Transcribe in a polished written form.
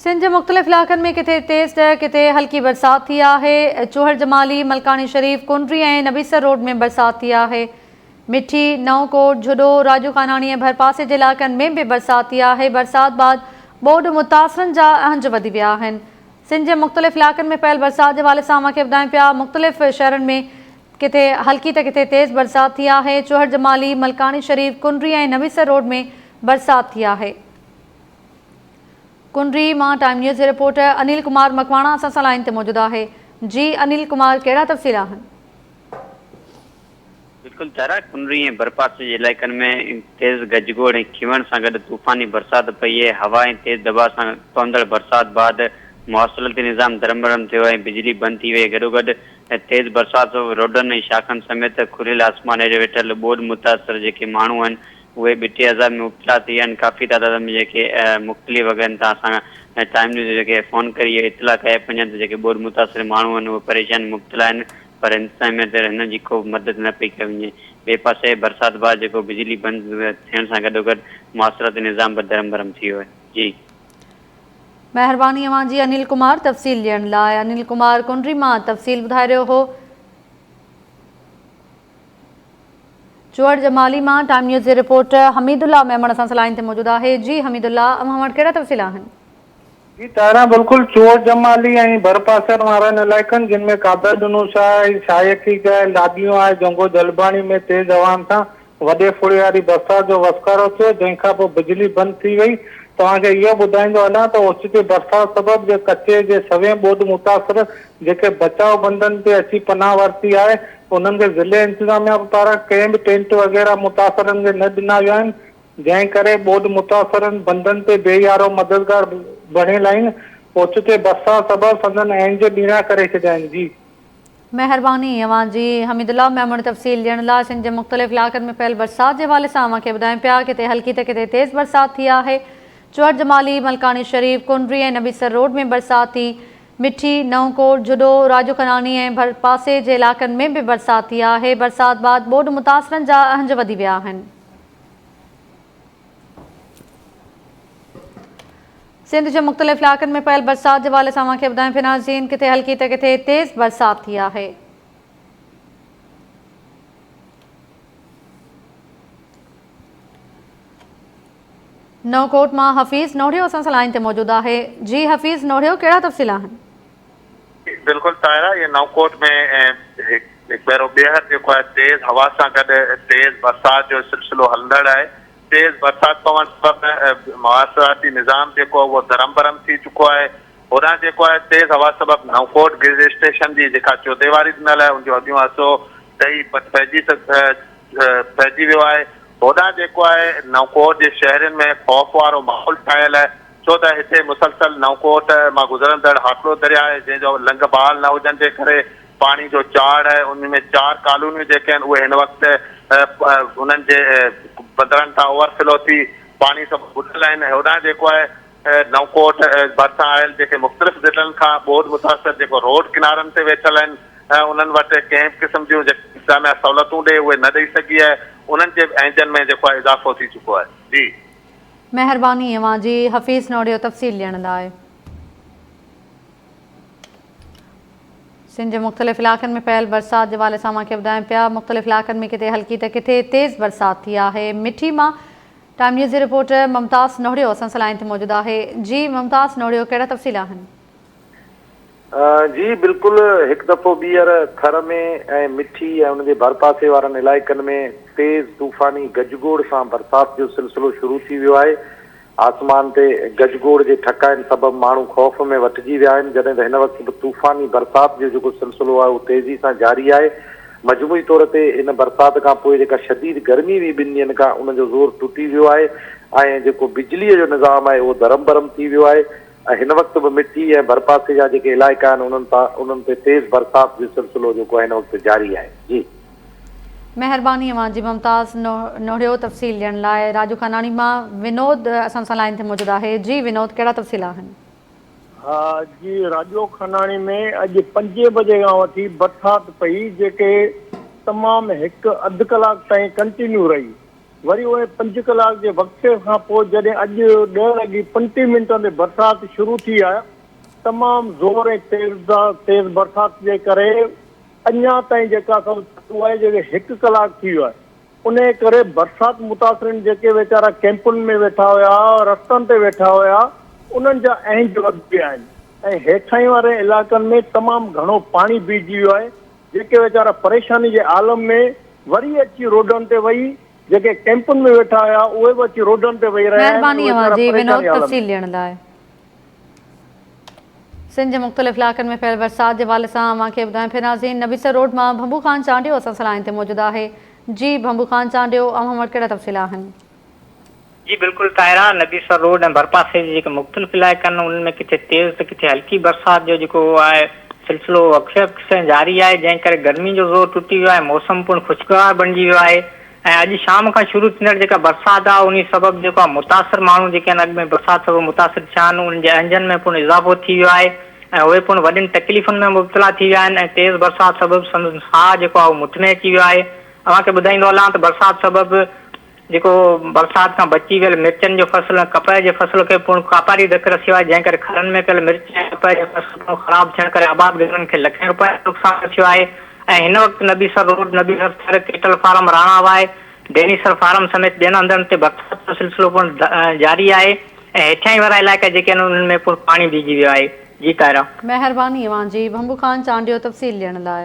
سنڌ جي مختلف علائقن ۾ ڪٿي تيز ته ڪٿي هلڪي برسات ٿي آهي. چوهڙ جمالي، ملڪاڻي شريف، ڪنري ۽ نبيسر روڊ ۾ برسات ٿي آهي. مٺي، نئون ڪوٽ، جهڏو، راڄو خاناڻي ۽ ڀرپاسي جي علائقن ۾ به برسات ٿي آهي. برسات بعد ٻوڏ متاثرن جا اهنج وڌي ويا آهن. سنڌ جي مختلف علائقن ۾ پيل برسات جي حوالي سان اوهان کي ٻڌايون پيا مختلف شهرن ۾ ڪٿي هلڪي ته ڪٿي تيز برسات ٿي آهي. چوهڙ جمالي، ملڪاڻي شريف، ڪنري ۽ نبيسر روڊ ۾ برسات ٿي آهي. ڪنري مان ٽائيم نيوز جي رپورٽر انيل ڪمار مڪواڻا اسان سان لائين تي موجود آهي. جي انيل ڪمار ڪهڙا تفصيل آهن؟ بلڪل ڌارا ڪنري ۽ ڀرپاسي جي علائقن ۾ تيز گجگوڙ ۽ کيوڻ سان گڏ طوفاني برسات پئي آهي، هوا ۽ تيز دٻاء سان پوندڙ برسات بعد مواصلاتي نظام درهم برهم ٿيو ۽ بجلي بند ٿي وئي، گڏوگڏ تيز برسات سبب روڊن ۽ شاخن سميت کليل آسمان هيٺ ويٺل ٻوڏ متاثر جيڪي ماڻهو آهن اهي ٻٽي عذاب ۾ مبتلا ٿي ويا آهن، ڪافي تعداد ۾ جيڪي مختلف وڳن تان اسان ٽائيم نيوز جيڪي فون ڪري اهو اطلاع ڪيا پيا وڃن ته جيڪي ٻوڏ متاثر ماڻهو آهن اهي پريشان مبتلا آهن پر انتظاميه طرف هنن جي ڪو به مدد نه پئي ڪئي وڃي ٻئي پاسي برسات بعد جيڪو بجلي بند ٿيڻ سان گڏوگڏ مواصلاتي نظام به درهم برهم ٿي ويو آهي جي. مهرباني اوهان جي انيل ڪمار تفصيل ڏيڻ لاء انيل ڪمار ڪنري مان تفصيل ٻڌائي رهيو هو. چوهڙ جمالي مان ٽائيم نيوز جي رپورٽر حميد الله ميمڻ اسان سان لائين تي موجود آهي جي حميد الله اوهان وٽ ڪهڙا تفصيل آهن. جي طاهره بلڪل چوهڙ جمالي ۽ ڀرپاسر وارن علائقن جن ۾ قادر ڏنو شاهه ۽ شاهي عقيق آهي لاڏيون آهي جهنگو جلباڻي ۾ تيز هوائن سان وڏي ڦڙي واري برسات جو وسڪارو ٿيو جنهن کان پوء بجلي بند ٿي وئي توهان کي اهو ٻڌائيندو هلان ته اوچتي برسات سبب جي ڪچي جي سوين ٻوڏ متاثر جيڪي بچاء بندن تي اچي پناهه ورتي آهي انهن کي ضلعي انتظاميا پاران ڪنهن به ٽينٽ وغيره متاثرن کي نه ڏنا ويا آهن جنهن ڪري ٻوڏ متاثرن بندن تي بي يارو مددگار بڻيل آهن اوچتي برسات سبب سندن اهنج ٻيڻا ڪري ڇڏيا آهن جي. مهرباني اوهان جي حميد الله ميمڻ تفصيل ڏيڻ لاء سنڌ جي مختلف علائقن ۾ پيل برسات جي حوالي سان اوهان کي ٻڌايون پيا ڪٿي هلڪي ته ڪٿي تيز برسات ٿي آهي چوهڙ جمالي ملڪاڻي شريف ڪنري ۽ نبي سر روڊ ۾ برسات ٿي مٺي، نئون ڪوٽ، جهڏو، راڄوخناڻي ۽ ڀرپاسي جي علائقن ۾ به برسات ٿي آهي، برسات بعد ٻوڏ متاثرن جا اهنج وڌي ويا آهن. سنڌ جي مختلف علائقن ۾ پيل برسات جي حوالي سان اوهان کي ٻڌايون پيا ناظرين ڪٿي هلڪي ته ڪٿي تيز برسات ٿي آهي. نئون ڪوٽ مان حفيظ نوڙيو اسان سان لائين تي موجود آهي جي حفيظ نوڙيو ڪهڙا تفصيل آهن. بلڪل طاهره اهي نئون ڪوٽ ۾ هڪ ڀيرو ٻيهر جيڪو آهي تيز هوا سان گڏ تيز برسات جو سلسلو هلندڙ آهي تيز برسات پوڻ سبب مواصلاتي نظام جيڪو آهي اهو درهم برهم ٿي چڪو آهي هوڏانهن جيڪو آهي تيز هوا سبب نئون ڪوٽ گرڊ اسٽيشن جي جيڪا چوديواري ڏنل آهي ان جو اڳيون حصو ڊهي پئجي پئجي ويو آهي هوڏانهن جيڪو آهي نئونڪوٽ جي شهرين ۾ خوف وارو ماحول ڇانيل آهي ڇو ته هتي مسلسل نئونڪوٽ مان گذرندڙ هاڪڙو درياء آهي جنهن جو لنگهه بحال نه هجڻ جي ڪري پاڻي جو چاڙهه آهي ان ۾ چار ڪالونيون جيڪي آهن اهي هن وقت انهن جي بندرن تان اوور فلو ٿي پاڻي سڀ ٻڏل آهن هوڏانهن جيڪو آهي نئونڪوٽ ڀرسان آيل جيڪي مختلف ضلعن کان ٻوڏ متاثر جيڪو روڊ ڪنارن تي ويٺل آهن انهن وٽ ڪنهن به قسم جون جيڪي انتظاميا سهولتون ڏي اهي نه ڏئي سگهي آهي انهن جي به اهنجن ۾ جيڪو آهي اضافو ٿي چڪو آهي جي. مهرباني اوهان جي حفيظ نوڙيو تفصيل ڏيڻ لاء. سنڌ جي مختلف علائقن ۾ پيل برسات جي حوالي سان اوهان کي ٻڌايون پيا مختلف علائقن ۾ ڪٿي هلڪي ته ڪٿي تيز برسات ٿي آهي مٺي مان ٽائيم نيوز جي رپورٽر ممتاز نوھڙيو اسان سان لائين تي موجود آهي جي ممتاز نوھڙيو ڪهڙا تفصيل آهن. جي بلڪل هڪ دفعو ٻيهر ٿر ۾ ۽ مٺي ۽ ان جي ڀرپاسي وارن علائقن ۾ تيز طوفاني گجگوڙ سان برسات جو سلسلو شروع ٿي ويو آهي آسمان تي گجگوڙ جي ٺڪائن سبب ماڻهو خوف ۾ وٺجي ويا آهن جڏهن ته هن وقت به طوفاني برسات جو جيڪو سلسلو آهي اهو تيزي سان جاري آهي مجموعي طور تي ان برسات کان پوء جيڪا شديد گرمي هئي ٻن ڏينهن کان ان جو زور ٽٽي ويو آهي ۽ جيڪو بجليء جو نظام آهي اهو درهم برهم ٿي ويو آهي ۽ هن وقت به مٺي ۽ ڀرپاسي جا جيڪي علائقا آهن انهن تان انهن تي تيز برسات جو سلسلو جيڪو آهي هن وقت جاري آهي. جي. مهرباني اوهان جي ممتاز نوڙيو تفصيل ڏيڻ لاء راڄو خاناڻي مان ونود اسان سان لائين تي موجود آهي جي ونود ڪهڙا تفصيل آهن. ها جي راڄو خاناڻي ۾ اڄ پنجين بجي کان وٺي برسات پئي جيڪي تمام هڪ اڌ ڪلاڪ تائين ڪنٽينيو رهي. وري اهي پنج ڪلاڪ جي وقفي کان پوء جڏهن اڄ ڏهه لڳي 35 منٽن تي برسات شروع ٿي آهي تمام زور ۽ تيز تيز برسات جي ڪري اڃا تائين جيڪا سو چالو آهي جيڪي هڪ ڪلاڪ ٿي ويو آهي انهي ڪري برسات متاثرين جيڪي ويچارا ڪيمپن ۾ ويٺا هيا رستن تي ويٺا هيا انهن جا اهنج وڌي ويا آهن ۽ هيٺاهين وارن علائقن ۾ تمام گهڻو پاڻي بيهجي ويو آهي جيڪي ويچارا پريشاني جي عالم ۾ وري اچي روڊن تي ويهي جيڪي ڪيمپن ۾ ويٺا هيا اهي به اچي روڊن تي ويهي رهيا آهن مهرباني اهي اوهان ويچارا جي ونود پريشاني عالم ۾. تفصيل ڏيڻ لاء. سنڌ جي مختلف علائقن ۾ پيل برسات جي حوالي سان اوهان کي ٻڌايون پيا ناظرين نبيسر روڊ مان ڀنڀو خان چانڊيو اسان سان لائين تي موجود آهي جي ڀنڀو خان چانڊيو اوهان وٽ ڪهڙا تفصيل آهن. جي بلڪل طاهره، نبي سر روڊ ۽ ڀرپاسي جي جيڪي مختلف علائقا آهن انهن ۾ ڪٿي تيز ته ڪٿي هلڪي برسات جو جيڪو آهي سلسلو وقفي وقفي سان جاري آهي جنهن ڪري گرمي جو زور ٽٽي ويو آهي موسم پڻ خوشگوار بڻجي ويو آهي ۽ اڄ شام کان شروع ٿيندڙ جيڪا برسات آهي انهي سبب جيڪو آهي متاثر ماڻهو جيڪي آهن اڳ ۾ برسات سبب متاثر ٿيا آهن انهن جي اهنجن ۾ پڻ اضافو ٿي ويو آهي ۽ اهي پڻ وڏين تڪليفن ۾ مبتلا ٿي ويا آهن ۽ تيز برسات سبب سندن ساهه جيڪو آهي اهو مٺ ۾ اچي ويو آهي اوهان کي ٻڌائيندو هلان ته برسات سبب جيڪو برسات کان بچي ويل مرچن جو فصل ۽ ڪپهه جي فصل کي پڻ ڪاپاري ڌڪ رسيو آهي، جنهن ڪري کرن ۾ پيل مرچ ۽ ڪپهه جو فصل پڻ خراب ٿيڻ ڪري آبادگارن کي لکين روپين جو نقصان رسيو آهي ۽ هن وقت Nabisar road, Nabisar Thar, cattle farm, Rana Wai, Denisar farm سميت ٻين هنڌن تي برسات جو سلسلو پڻ جاري آهي ۽ هيٺيائين وارا علائقا جيڪي آهن انهن ۾ پڻ پاڻي بيهجي ويو آهي. جي طاهره. مهرباني اوهان جي ڀنڀو خان چانڊيو تفصيل ڏيڻ لاء.